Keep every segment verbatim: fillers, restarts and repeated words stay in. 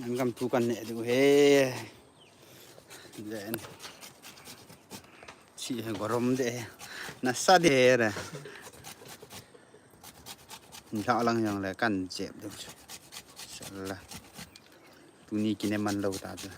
An gam thu kan ne diu he. Jen. Chi he gorom de. Nasa de re. Lha lang jong le kan chep diu. Sala. Tuni kine man lou ta chu.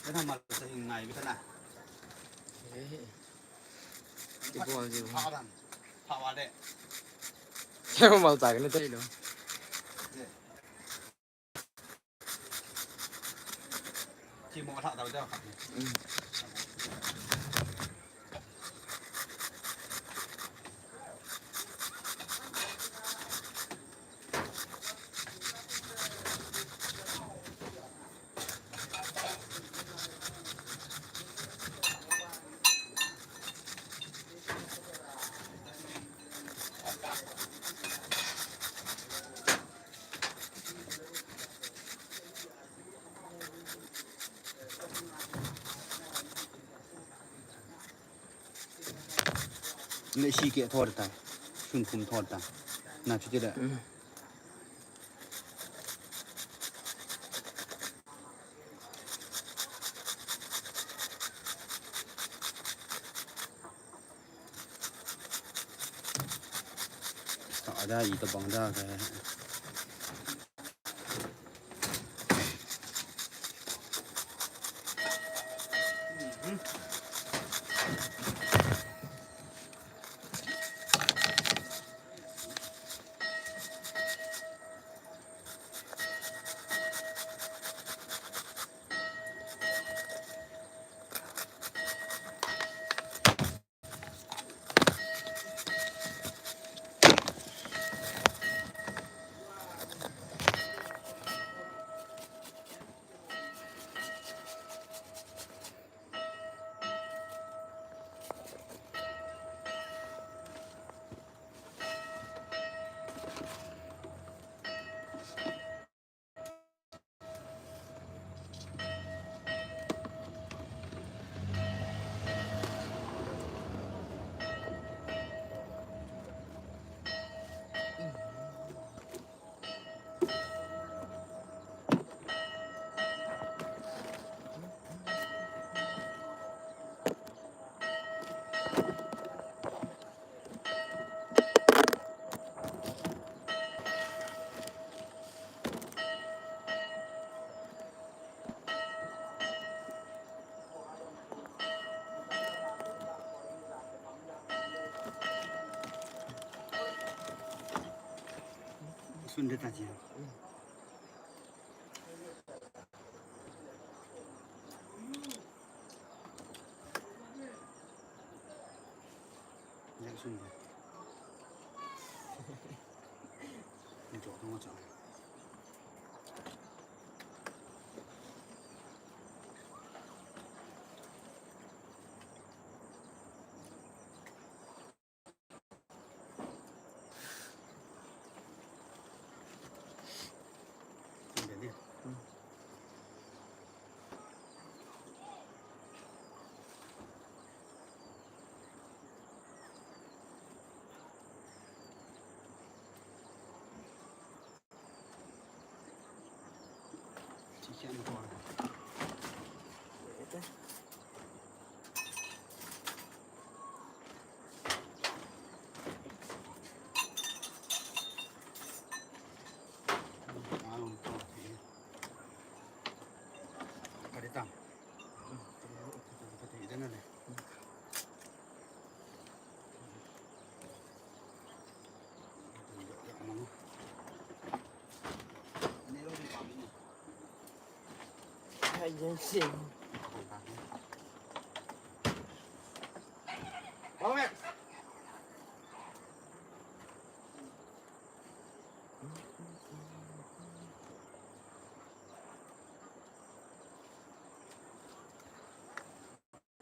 Kana mal sa hing ngai bi kana. Eh. Ti bol ji. Pha dan. Pha wa de. Kya mal ta kana tai lo. Chi mo tha tau tau khat. Leh si ke thor ta, sun khum thor ta, na chu ti le. Ada ita bang da ka. Sunday ta ji. Jackson. Ni to to cha.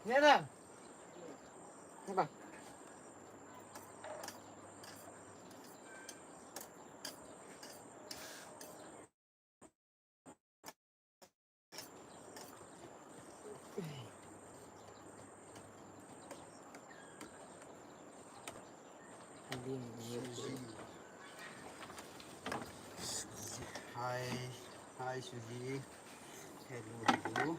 Nè ra. Nè ba. Hi, hi, Suji. Hello, hello.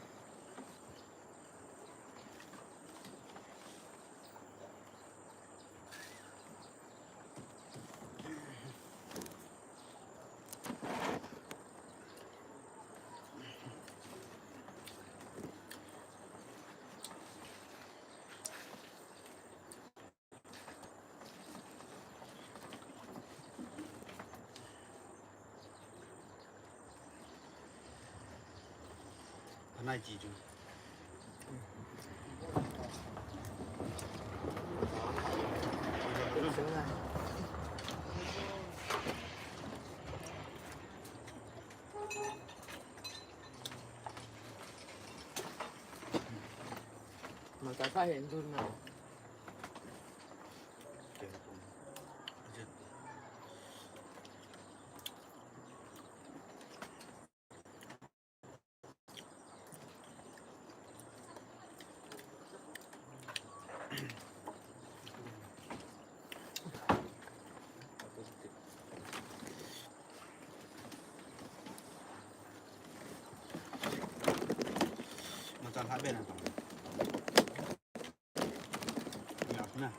Anai chi chu. Mata sa hen dun na. Macam habis nak tahu. Ya, nah.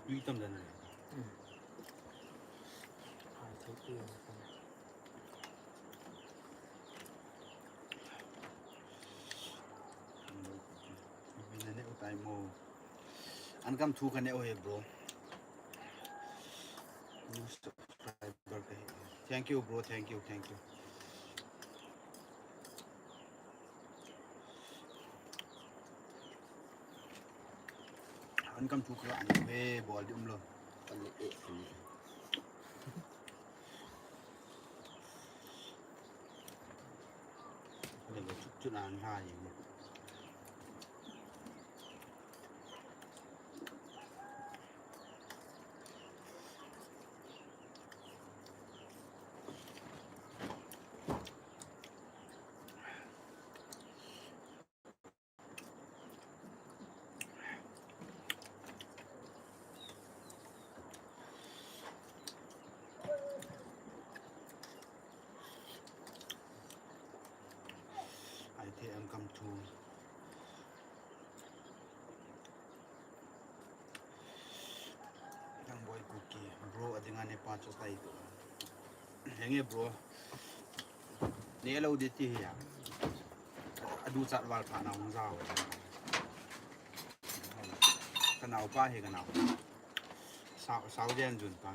Tui tam dan. Hmm. Ah, thank you. Mina ne utai mo. An kam thu ka ne o he, bro. New subscriber ka he. Thank you, bro. Thank you, thank you. An kam thu ka ne o he, bol di um lo. Ka ne e, ka ne e. Ka ne e, chut, chut an ha ye. I T M come to. Nang boy Kuki, bro, adinga ne pa cho tai ko. Henge, bro. Ne lo de ti ya. Adu chat val pha na hung za. Ka nao pa he ka nao. Sao, sao den jun pa.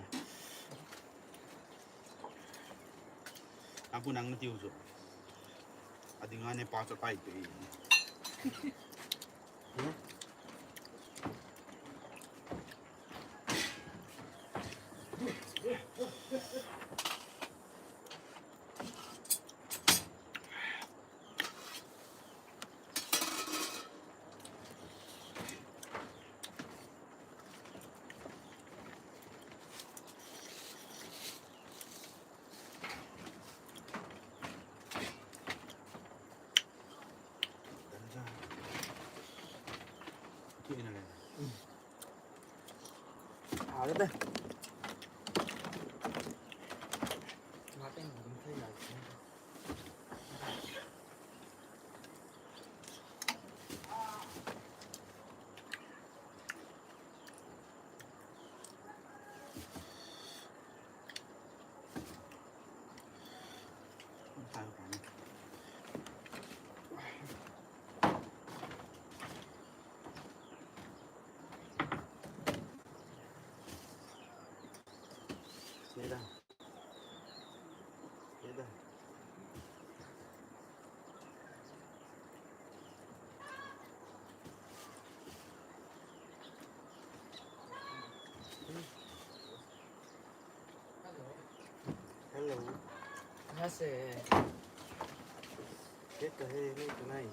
Apu nang na tiu jo. Adinga ne pa cho tai pe. Hello. Nase. Keta he, ni tunai.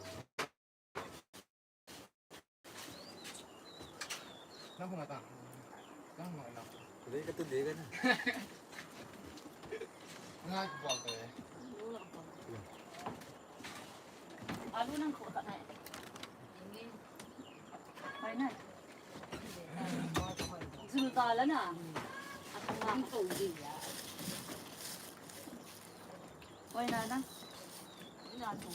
Nang hung ata. Nang hung ata. Dega tu dega na. Ngai ko bol ko. Alu nang ko ka nai. Pai nai. Zul ta la na. Atang na ko di ya. Pai na na. Ina tu.